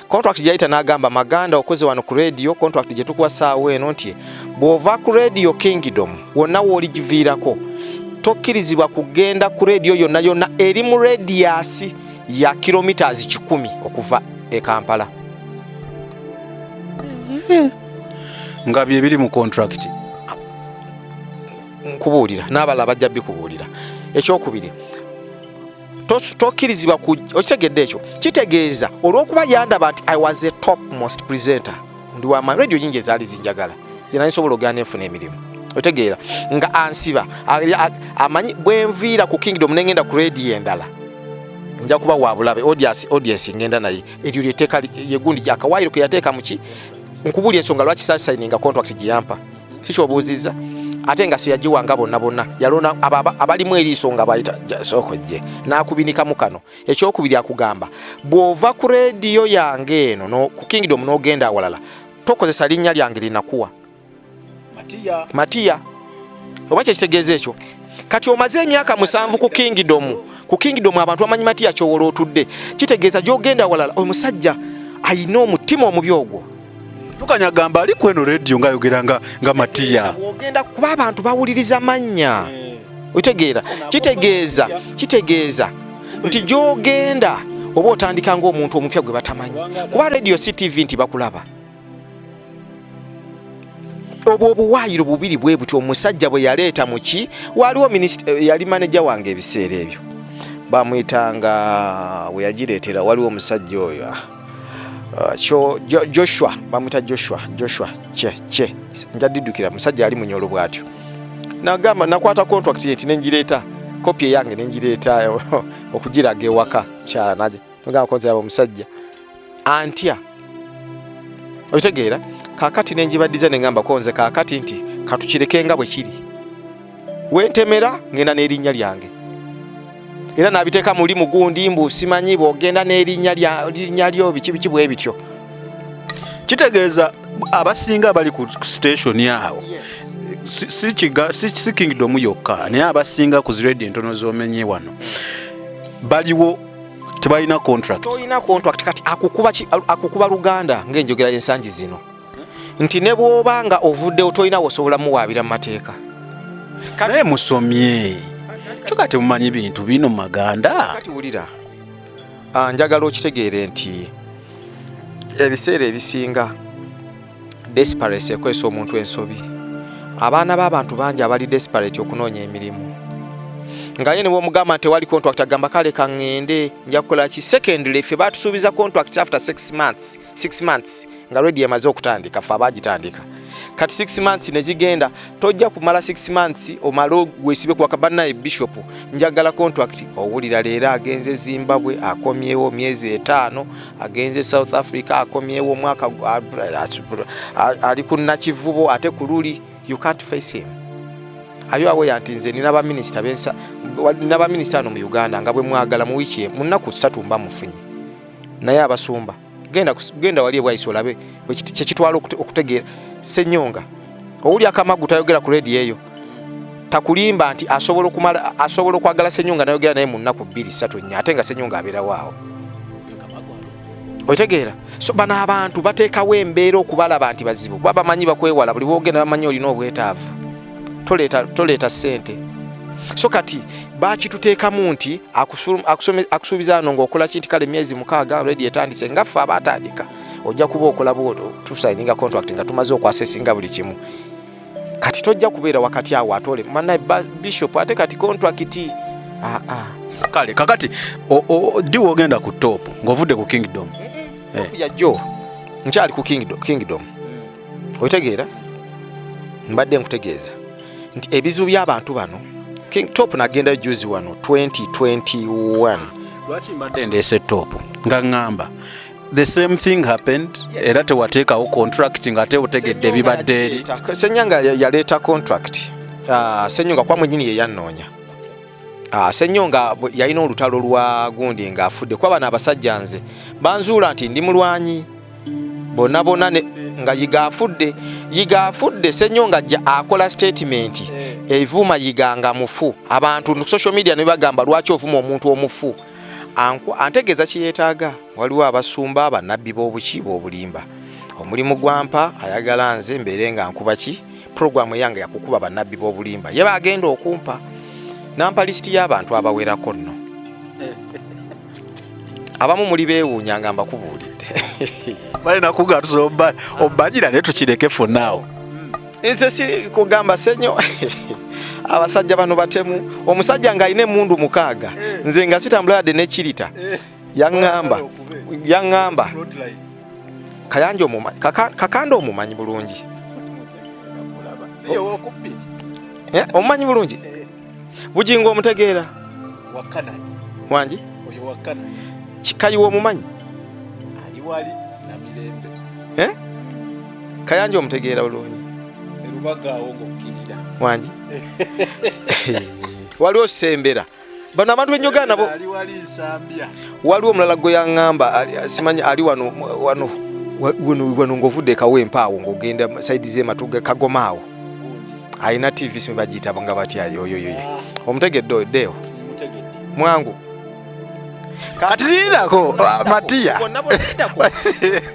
Contract gyayita n'agamba, "Maganda, okoze wano ku radio, contract gye tukuwa saawa eno nti bw'ova ku Radio Kingdom wonna w'oligiviirako, tokkirizibwa kugenda ku radio yonna yonna eri mu radius ya kilometers 100 okuva e Kampala." Nga bye biri mu contract? Nkubuulira, n'abalala bajja bikubuulira. Ekyokubiri, tokkirizibwa ku, okitegedde? Ekyo kitegeeza olw'okuba yandaba nti I was a top most presenter, ndi wama radio nyingi ezaali zinjagala, gye nsobola ogenda nenfuna emirimu, otegeera? Nga ansiba, amanyi bwenviira ku Kingdom nengenda ku radio endala nja kuba wa bulabe, audience ngenda naye. Eryo lyeteeka yegundi akawaayiro ke yateeka muki. Nkubuulira ensonga lwaki sasayininga contract gye yampa, kikyobuuzizza, ate nga siyagiwanga bonna bonna, yalonda abalimu eriiso nga bayita, "Sooka ojje," n'akubinikamu kano. Ekyokubiri, akugamba bw'ova ku rediyo yange eno ku Kingdom n'ogenda awalala, tokozesa linnya lyange linakuwa Matiya. Matiya, oba kyekitegeeza ekyo. Kati omaze emyaka 7 ku Kingdom, ku Kingdom abantu bamanyi Matiya kyowola otudde, kitegeeza gy'ogenda awalala omusajja ayina omutima omubi ogwo. Tukanyagamba ali kweno radio ng'ayogera nga Matiya. Bw'ogenda, kuba abantu bawuliriza mannya, otegeera? Kitegeeza nti gy'ogenda oba otandika ng'omuntu omupya gwe batamanyi, kuba radio CTV nti bakulaba. Obwo obuwaayiro bubiri bwe buti omusajja bwe yaleeta muki. Waliwo yali maneja wange ebiseera ebyo, bamwyitanga, we yagireetera waliwo omusajja oyo, Joshua, bamwita Joshua kye njadiddukira, musajja yali munyolo bw'atyo. Nagamba nakwata contract nti nengireeta kopi eyange, nengireeta okugiraga ewaka kyala, naje nagamba konzi abo omusajja antya, okitegeera? Kaakati nenjibaddiza, nengamba konze kaakati nti katukireke nga bwe kiri, wentemera ngenda n'erinnya lyange, era nabiteeka muli mugundi mbu simanyi bw'ogenda n'erinnya linnya lyo biki biki bwe bityo. Kitegeeza abasinga bali ku station awo, si Kingdom yokka, naye abasinga ku ziredi entono z'omenye wano baliwo tebalina contract. Tolina contract. Kati akukuba Luganda ng'enjogera y'ensangi zino nti ne bw'oba nga ovuddewo tolina wosobola muwaabira mu mateeka. Naye musomye, kyokka temumanyi bintu bino, Maganda. Kati wulira, njagala okitegeere nti ebiseera ebisinga desperate ekwesa omuntu ensobi. Abaana b'abantu bangi abali desperate okunoonya emirimu, nga ye ne bwomugamba nti tewali contract, agamba kale kaŋŋende nja kukola ki. Secondly, ffe batusuubiza contract after 6 months, 6 months nga radio emaze okutandika, ffe abagitandika. Kati 6 months ne zigenda, tojja kumala 6 months omale gwesibe kuwaka bannaye, "Bishop, njagala contract." Owulira leero agenze Zimbabwe, akomyewo myezi 5, agenze South Africa, akomyewo omwaka, ali ku Nakivubo, ate ku luli you can't face him. Ayo aweya nti nze nina baminisita bensa, nina baminisita ano mu Uganda nga bwe mwagala mu wiiki, mu nnaku 3 mba mufunye. Naye abasumba, genda wali ebwayise olabe kyekitwala okutegeera. Senyonga owuli akamagu tayogera ku rediyo eyo, takulimba nti asobola okumala, asobola okwagala Senyonga nayogera naye mu nnaku 2, 3, 4, ate nga Senyonga abeerawo awo, otegeera? So bano abantu bateekawo embeera okubalaba nti bazibu, kuba bamanyi bakwewala. Buli bwogenda bamanyi olina obwetaavu, toleeta ssente. So kati bakituteekamu nti akusuubiza ano ng'okola ki nti kale myezi 6 redi etandise, nga ffe abaatandika ojja kuba okola tusayininga contract nga tumaze okwasesinga buli kimu. Kati tojja kubeera wakati awo atole mana bishop, ate kati contract Kale kakati ddi wogenda ku Top ng'ovudde ku Kingdom? Yajjo nkyali ku Kingdom, otegeera? Mbadde nkutegeeza nti ebizibu by'abantu bano, Top nagenda juzi wano 2021. Lwaki mbadde ndeese Top? Nga ŋŋamba the same thing happened. Era tewateekawo contract nga ate otegedde ebibadde eri. Senyonga yaleeta contract. Senyonga kwa mwenyini ye yannoonya. Senyonga yalina olutalo lwa gundi ng'afudde, kuba bano abasajja nze banzuula nti ndi mulwanyi. Bonna bonna nga Yiga afudde, Yiga afudde. Senyonga ajja akola statement evuma Yiga nga mufu. Abantu ku social media ne bagamba, "Lwaki ovuma omuntu omufu?" Antegeeza kyeyeetaaga. Waliwo abasumba, abannabbi b'obuki b'obulimba. Omulimu gwampa, ayagala nze mbeere nga nkuba ki programu eyange yakukuba bannabbi b'obulimba. Ye bagenda okumpa, nampa lisiti y'abantu abawerako nno. Abamu muli beewuunya nga mbakubuulidde. Balina kugatusa obagira, naye tukireke for now. Nze si kugamba senyo, abasajja bano batemu. Omusajja ng'alina emundu 6, nze nga sitambula yadde nekirita. Yaŋŋamba Kayanja omumanyi, Kakanda omumanyi bulungi. Omumanyi bulungi. Bugingo omutegeera wangi. Kikayiwa omumanyi. Eh? Kayanja omutegeera bulungi wangi. Waliwo Sembera. Bano abantu benyogaa nabo. Waliwo omulala gwe yaŋŋamba, simanyi ali wano wano wano wano, ng'ovudde Kawempe awo ng'ogenda side z'ematuga Kagoma awo, alina TV, simu bagiyita nga batya? Yoyoyoyo, omutegedde oyo? Deo mwangu. Kati lindako, Matiya.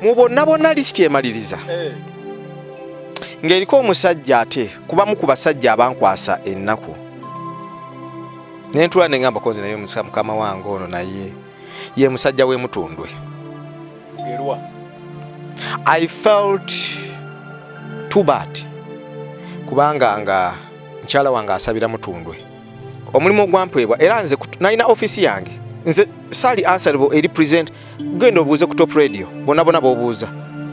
Mu bonna bonna, lisiti emaliriza ng'eriko omusajja, ate kubamu ku basajja abankwasa ennaku. Nentula neŋŋamba konze, naye mukama wange ono, naye ye musajja w'emutundwe. I felt too bad kubanga nga mukyala wange asabira Mutundwe. Omulimu ogwampwebwa, era nze nalina ofiisi yange, nze saali answerable eri present. Genda obuuze ku Top Radio, bonna bonna bobuuza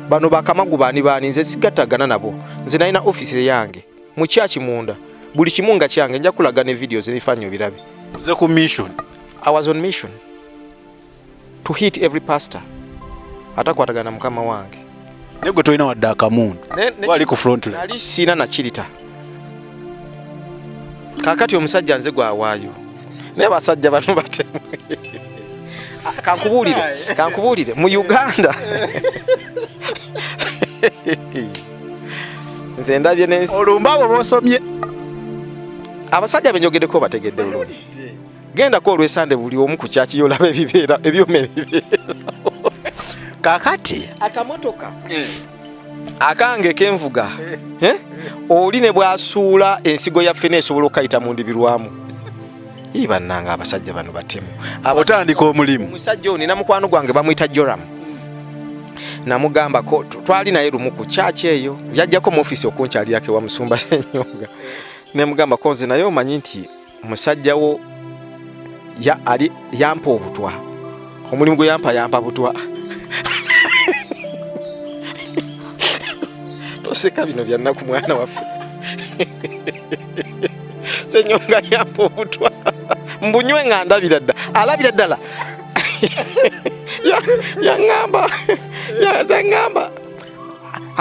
bano bakamagu baani baani, nze sigattagana nabo. Nze nalina ofiisi eyange mu kyaki munda, buli kimu nga kyange. Nja kulaga ne videos ebifaananyi obirabe. Oze ku mission. I was on mission to hit every pastor atakwatagana mukama wange. Naye gwe tolina wadde akamundu. Wali ku front line. Nali siina nakirita. Kakati omusajja nze gwawaayo, naye basajja bano batemu. Ah, kankubuulire, mu Uganda nze ndabye nensi. Olumba abo bosomye. Abasajja benjogeddeko bategedde bulungi. Gendako olwesande, buli omu ku kyaki yolaba ebibeera, ebyuma ebibeera. Kakati Akamotoka akange kenvuga, eh? Oli ne bwasuula ensigo yaffe neesobola okukayita mu ndibirwamu. Ii, bannange, abasajja bano batemu. Otandika omulimu. Omusajja ono, nina mukwano gwange bamuyita Joram, namugambako, twali naye lumu ku kyaki eyo, yajjako mu ofiisi okunkyalirako ewa musumba Senyonga. Nemugambako nze, naye omanyi nti musajja wo ya, ali yampa obutwa, omulimu gwe yampa, yampa butwa. Toseka, bino byannaku mwana waffe. Senyonga yampa obutwa mbunywe nga ndabira ddala, alabira ddala. Yaŋŋamba yaŋŋamba,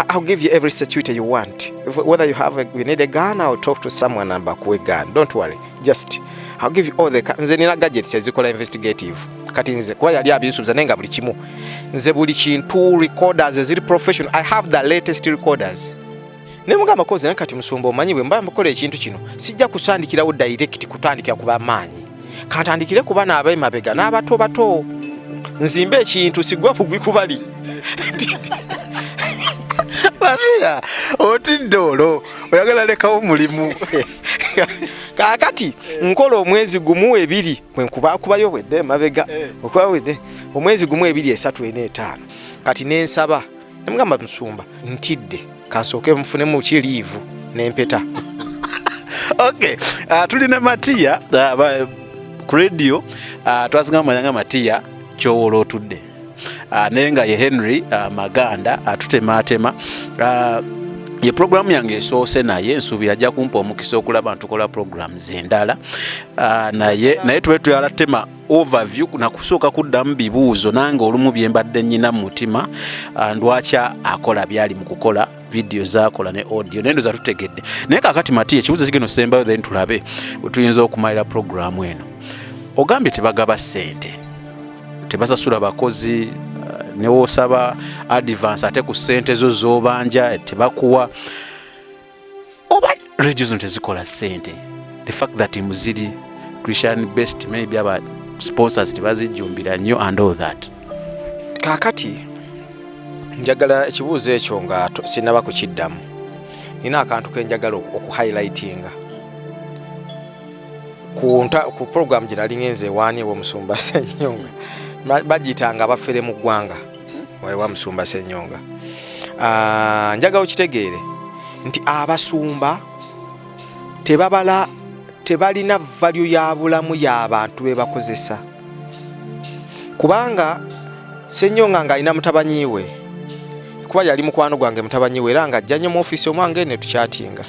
"I'll give you every security you want. Whether you need a gun, I'll talk to someone and bakuwe gun. Don't worry. Just I'll give you all the nze nina gadgets ezikola investigative." Kati nze kuba yali abinsuubiza, naye nga buli kimu nze, buli kintu, recorders eziri professional, I have the latest recorders. Ne mugamba koze, naye kati musumba, omanyi bwe mba mbakola ekintu kino, sijja kusandikirawo direct kutandikira ku bamaanyi, kantandikire ku bana ab'emabega n'abato bato, nzimbe ekintu sigwa bugwi kubali. Matiya, otidde olwo oyagala lekawo omulimu. Kaakati nkola omwezi 1, 2, bwe nkubakubayo bwedde emabega, okuba bwedde omwezi 1, 2, 3, 4, 5. Kati nensaba, nemugamba, "Musumba, ntidde, kansooke nfunemu ki leave n'empeta." Okay, tulina Matiya ku radio, twasinga mumanya nga Matiya Kyowola Otudde, naye nga ye Henry Maganda atutematema. Ye programu yange esoose, naye nsuubira ajja kumpa omukisa okulaba ntukola programs endala. Naye tube tuyala tema overview nakusooka kuddamu bibuuzo nange olumu bye mbadde nnyina mu mutima, ndwaki akola byali mu kukola video zakola ne audio, naye ndoza tutegedde. Naye kakati Matiya, ekibuuzo kigenda osembayo, then tulabe bwe tuyinza okumalira programu eno. Ogambye tebagaba ssente, tebasasula bakozi, Newosaba advance ate ku ssente zo z'obanja tebakuwa. Oba radio zino tezikola ssente? The fact that muziri Christian based, maybe aba sponsors tebazijjumbira nnyo and all that. Kaakati njagala ekibuuzo ekyo nga sinnaba kukiddamu, nina akantu kenjagala okuhighlightinga ku program gye nali ngenze ewaani ew'omusumba Senyonga. Bagiyitanga Abafere mu Ggwanga ewa Musumba Senyonga. Ah, njagala okitegeere nti abasumba tebabala, tebalina value ya bulamu y'abantu be bakozesa, kubanga Senyonga ng'alina mutabanyi we, kuba yali mukwano gwange mutabanyi we, era nga ajja nnyo mu ofiisi omwange ne tukyatinga.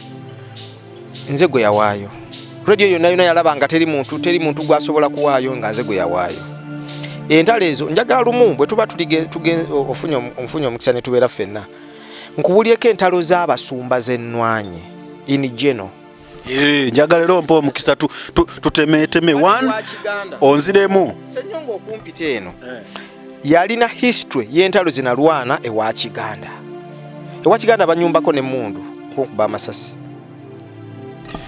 Nze gwe yawaayo radio yonna yonna, yalaba nga teri muntu gwasobola kuwaayo nga nze gwe yawaayo. Entalo ezo njagala lumu bwe tuba ofunye omukisa ne tubeera ffenna, nkubulyeko entalo z'abasumba zennwanye in general. Eh, njagala era ompa omukisa tutemeteme one onziremu. Senyonga okumpita eno yalina history y'entalo zinalwana ewa Kiganda. Ewa Kiganda banyumbako n'emmundu okunkuba amasasi.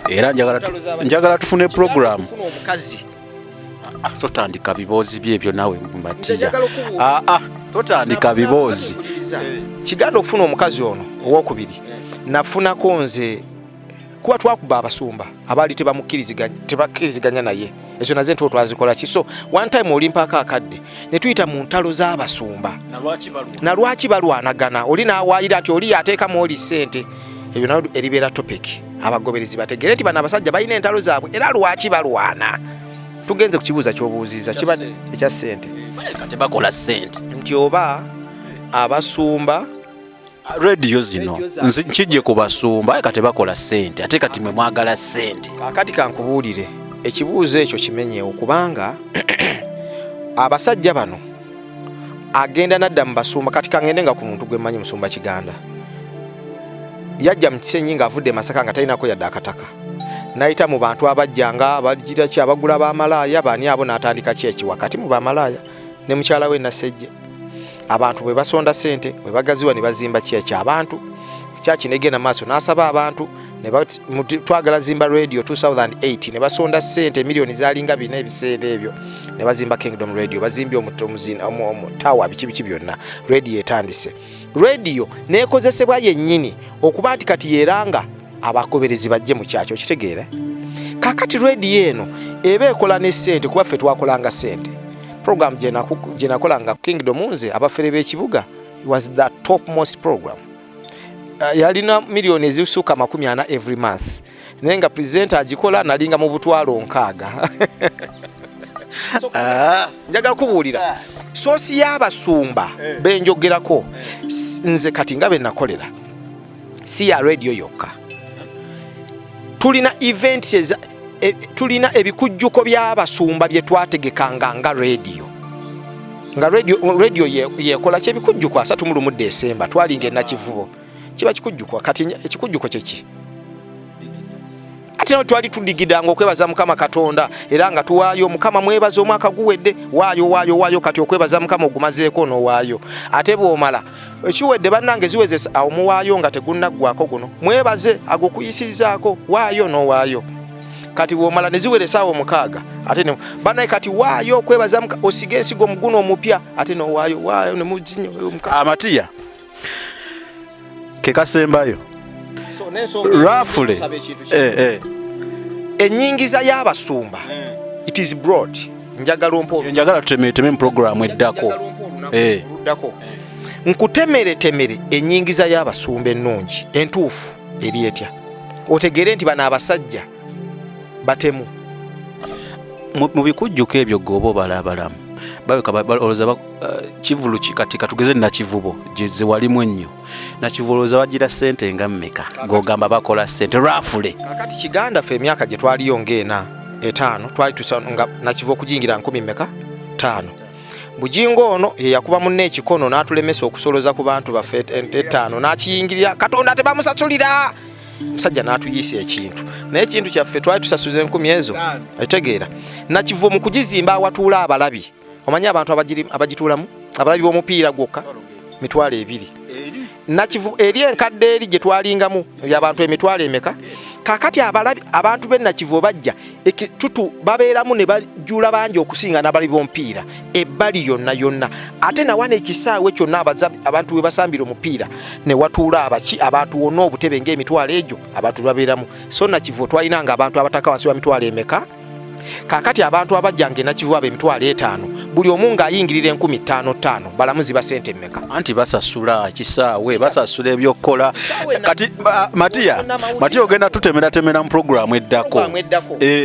Era njagala tufune program. Okufuna omukazi. Ah, totandika biboozi byebyo nawe Matiya. Njagala okubuulira. Ah, ah, totandika biboozi. Kiganda okufuna omukazi ono owokubiri nafunako nze, kuba twakuba abasumba abaali tebakkiriziganya naye. Ezo naze ntuo twazikola ki. So one time olimpaako akadde ne tuyita mu ntalo z'abasumba na lwaki balwanagana, oli n'awaayira nti oli yateekamu oli ssente. Ebyo nayo eribeera topic, abagoberezi bategeere nti bano abasajja balina entalo zaabwe era lwaki balwana. Tugenze ku kibuuza ky'obuuziza kiba ekya ssente. Baleka tebakola ssente. Nti oba abasumba rediyo zino Radio nkijje ku basumba, baleka tebakola ssente, ate kati mwe mwagala ssente. Kaakati kankubuulire, ekibuuzo ekyo kimenyeewo, kubanga abasajja bano agenda nadda mu basumba. Kati kangende nga ku muntu gwe mmanyi, Musumba Kiganda yajja mu Kisenyi ng'avudde e Masaka nga talinako yadde akataka, nayita mu bantu abajjanga bagira ki, abagula bamalaaya bani abo, n'atandika ki eki wakati mu bamalaaya ne mukyala we Nasejje. Abantu bwe basonda sente, bwe bagaziwa, ne bazimba ki eki abantu kyaki, negenda maaso n'asaba abantu ne twagala zimba radio 2008, ne basonda sente miliyoni zalinga 4 ebiseera ebyo, ne bazimba Kingdom Radio. Bazimbye omutawa biki biki byonna, radio etandise. Radio nekozesebwa yennyini okuba nti kati yeranga abagoberezi bajje mu kyakyo. Okitegeera? Kakati radio eno eba ekola ne sente, kuba ffe twakolanga sente. Program gye nakolanga Kingdom nze Abafere b'Ekibuga was the top most program. Yalina miliyoni ezisukka 40 every month, naye nga presenter agikola nalinga mu 60,000. So, njagala kubuulira source y'abasumba benjogerako. Nze kati nga benakolera si ya radio yokka, tulina events tulina ebikujjuko by'abasumba bye twategekanga nga radio, nga radio yekola ki ebikujjuko 31 Desemba twalinga enakivubo kiba kikujjuko. Kati ekikujjuko kyeki? Ate nawe twali tudigidanga okwebaza Mukama Katonda, era nga tuwaayo Mukama mwebaza omwaka guwedde, waayo waayo waayo. Kati okwebaza Mukama ogumazeeko n'owaayo, ate bw'omala ekiwedde bannange ziwezesa awo muwaayo nga tegunnaggwako guno mwebaze agokuyisizaako, waayo n'owaayo. Kati bw'omala ne ziwera essaawa 6, ate ne bannaye kati waayo okwebaza osige ensigo muguno omupya, ate n'owaayo waayo ne muzinya. Amatiya ke kasembayo rafule eh, eh. Ennyingiza y'abasumba, it is broad. Njagala ompa Njagala tutemeteme mu programu eddako. Oluddako nkutemeretemere ennyingiza y'abasumba ennungi entuufu eri etya, otegeere nti bano abasajja batemu. Mu bikujjuko ebyo gwe oba obalabalamu babeka olowooza kivulu ki? Kati katugeze Nakivubo ze walimu ennyo. Nakivubo olowooza bagira ssente nga mmeka gogamba bakola ssente rafule? Kakati Kiganda, ffe emyaka gye twaliyo ng'ena etaano twali tusa nga Nakivubo okujingira nkumi mmeka? 5. Bujingo ono ye yakuba munne ekikono n'atulemesa okusoloza ku bantu baffe etaano, n'akiyingirira. Katonda tebamusasulira omusajja n'atuyisa ekintu, naye ekintu kyaffe twali tusasuza enkumi ezo. Ekitegeera, Nakivubo mu kugizimba awatuula abalabi, omanyi abantu abagituulamu. Abalabi b'omupiira gwokka 20,000. Nakivubo eri enkadde eri gye twalingamu abantu emitwalo emeka? Kakati abalabi abantu b'e Nakivubo bajja ekitutu babeeramu ne bajjula bangi okusinga n'abalabi b'omupiira ebbali yonna yonna. Ate nawana ekisaawe kyonna abantu we basambira omupiira ne watuula abaki abantu wonna obutebe ng'emitwalo egyo abantu babeeramu. So Nakivubo twalinanga abantu abataka wansi wa mitwalo emeka? Kakati abantu abajjanga e Nakivubo abo 5,000 buli omu ng'ayingirira 5,000 balamu ziba sente mmeka? Anti basasula ekisaawe, basasula ebyokukola. Kati Matiya, Matiya ogenda tutemeratemera mu pulogulaamu eddako.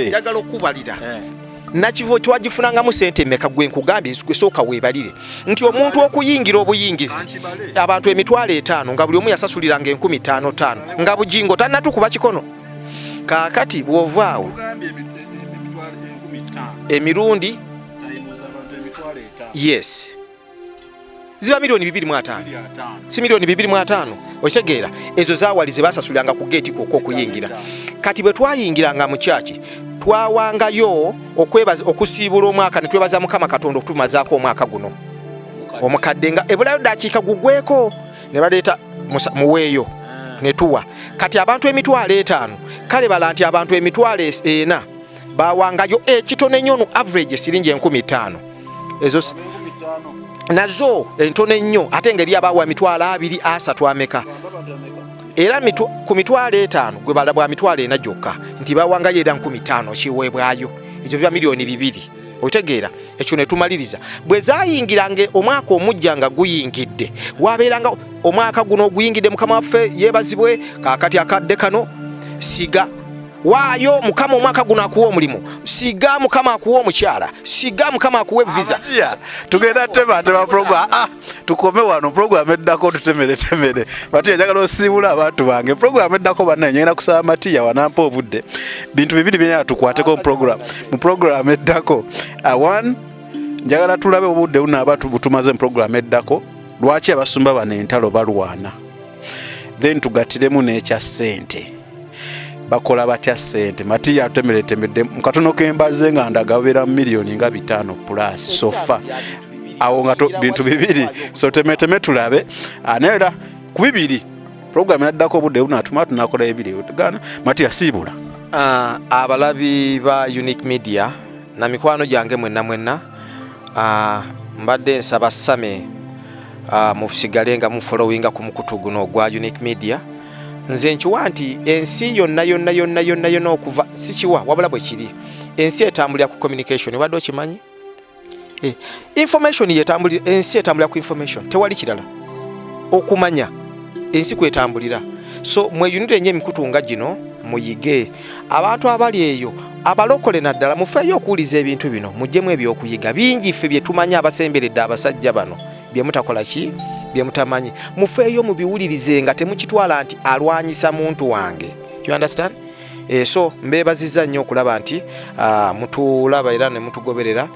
Njagala okubalira Nakivubo twagifunangamu sente mmeka? Gwe nkugambye, gwe sooka weebalire nti omuntu okuyingira obuyingizi abantu 5,000 nga buli omu yasasuliranga 5,000 nga Bugingo tannatukuba kikono. Kaakati bw'ovaawo emirundi yes ziba 2,250,000, si 2,250,000, okitegeera? Ezo zaawali ze basasuliranga ku geeti kwokka okuyingira. Kati bwe twayingiranga mu kyaki twawangayo okwebaza okusiibula omwaka ne twebaza Mukama Katonda okutumazaako omwaka guno omukadde nga ebulayo ddakiika gugweko ne baleeta muweeyo ne tuwa. Kati abantu 5,000, kale bala nti abantu 4,000 bawangayo ekitono ennyo no average siringi 5,000, ezo nazo entono ennyo, ate ngeri abawa 20,000 ameka era ku 5,000 gwe bala bwa 4,000 gyokka nti bawangayo era 5,000 kiweebwayo, ekyo biba 2,000,000, okitegeera? Ekyo ne tumaliriza. Bwe zaayingiranga omwaka omujja nga guyingidde, wabeeranga omwaka guno oguyingidde, Mukama waffe yeebazibwe, kaakati akadde kano siga waayo Mukama omwaka guno akuwa omulimu, siga Mukama akuwa omukyala, siga Mukama akuwa visa. Tugenda tematema program, tukome wano, program eddako tutemeretemere. Matiya, njagala osiibula abantu bange. Program eddako bannaye ngenda kusaba Matiya wanampa obudde, bintu bibiri byenyala tukwateko mu program eddako. One, njagala tulabe obudde bunaaba butumaze mu program eddako, lwaki abasumba bano entalo balwana, then tugatiremu n'ekya ssente, bakola batya ssente. Matiya atutemeretemedde mu katono kembaze nga ndaga babeera mu 5 miliyoni plus so far awo nga bintu bibiri, so temeteme tulabe. Naye era ku bibiri program enaddako obudde bunatuma tunakola ebiri gana. Matiya, siibula. Abalabi ba Unique Media na mikwano gyange mwenna mwenna, mbadde nsaba same musigale nga mufollowinga ku mukutu guno ogwa Unique Media. Nze nkiwa nti ensi yonna yonna yonna yonna yonna okuva sikiwa wabula bwe kiri, ensi etambulira ku communication. Obadde okimanyi? Information yetambulira, ensi etambulira ku information, tewali kirala. Okumanya ensi kwetambulira. So mweyunire nnyo emikutu nga gino, muyige. Abantu abali eyo abalokole naddala mufeeyo okuwuliza ebintu bino, muggyemu ebyokuyiga bingi. Ffe bye tumanyi abasemberedde abasajja bano, bye mutakola ki, bye mutamanyi, mufeeyo mubiwulirize nga temukitwala nti alwanyisa muntu wange. You understand? So mbeebaziza nnyo okulaba nti mutulaba era ne mutugoberera.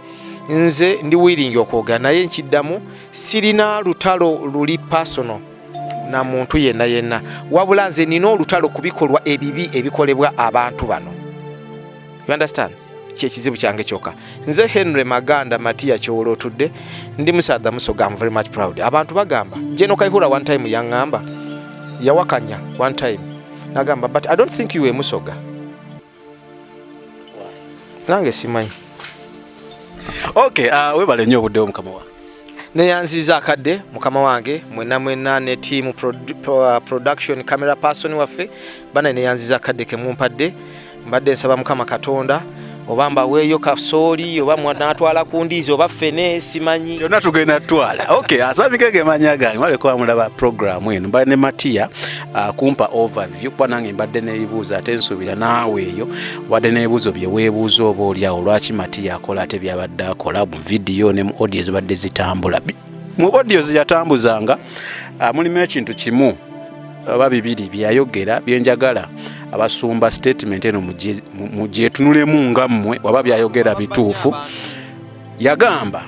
Nze ndi willing okwogera, naye nkiddamu, sirina lutalo luli personal na muntu yenna yenna, wabula nze nina olutalo ku bikolwa ebibi ebikolebwa abantu bano. You understand? Kyekizibu kyange kyokka. Nze Henry Maganda Matiya Kyowolo otudde, ndi musaadha Musoga. I'm very much proud. Abantu bagamba General Kaihura one time yaŋŋamba, yawakanya one time nagamba, "But I don't think you were Musoga." Nange simanyi. Okay, webale nnyo obuddewo, mukama wange. Neyanziza akadde, mukama wange, mwenna mwenna ne team production, camera person waffe bana, neyanziza akadde kemumpadde. Mbadde nsaba Mukama Katonda oba mbaweeyo kasooli oba natwala ku ndiizi oba ffene, simanyi. Byonna tugenda tutwala. Okay, asabike gemanya gange maleko amulaba programu eno mbadde ne Matiya kumpa overview, kuba nange mbadde n'ebibuuzo, ate nsuubira naawe eyo obadde n'ebibuuzo bye weebuuza oba oliawo lwaki Matiya akola ate byabadde akola mu vidiyo ne mu audio zibadde zitambula. Mu audio zeyatambuzanga mulimu ekintu kimu oba bibiri byeyayogera byenjagala abasumba statement eno mugyetunulemu nga mmwe waba byayogera bituufu. Yagamba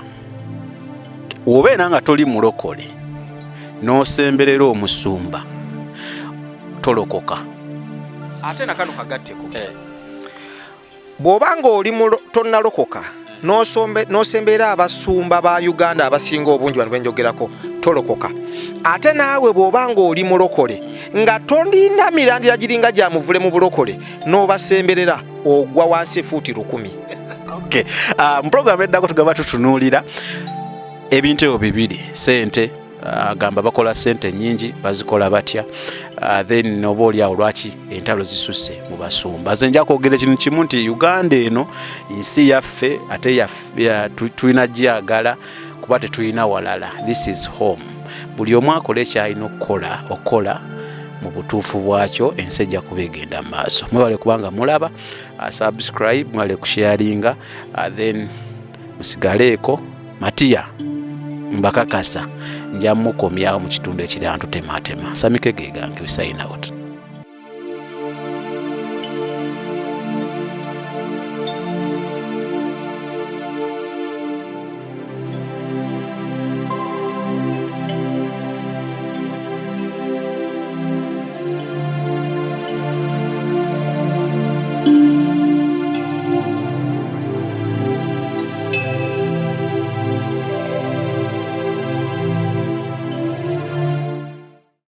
wobeera nga toli mulokole n'osemberera omusumba tolokoka. Ate nakano kagatteko, bw'oba nga oli tonnalokoka. N'osembeera abasumba ba Uganda abasinga obungi bano benjogerako, tolokoka. Ate naawe bw'oba ng'oli mulokole nga tolina mirandira giringa gya muvule mu bulokole, n'obasemberera, ogwa wansi fuuti 1000. Okay. Mu program eddako tugaba tutunuulira ebintu ebyo bibiri: sente, agamba bakola sente nyingi, bazikola batya? Then oba oli awo lwaki entalo zisusse mu basumba? Nze nja kwogera ekintu kimu nti Uganda eno nsi yaffe, ate tulina gyagala kuba tetulina walala. This is home. Buli omu akola ekyalina okukola, okukola mu butuufu bwakyo, ensi ejja kuba egenda mu maaso. Mwebale kubanga mulaba, subscribe, mwebale kusharinga, then musigaleeko. Matiya mbakakasa nja mukomyawo mu kitundu ekirala, ntutematema samike gegange. We sign out.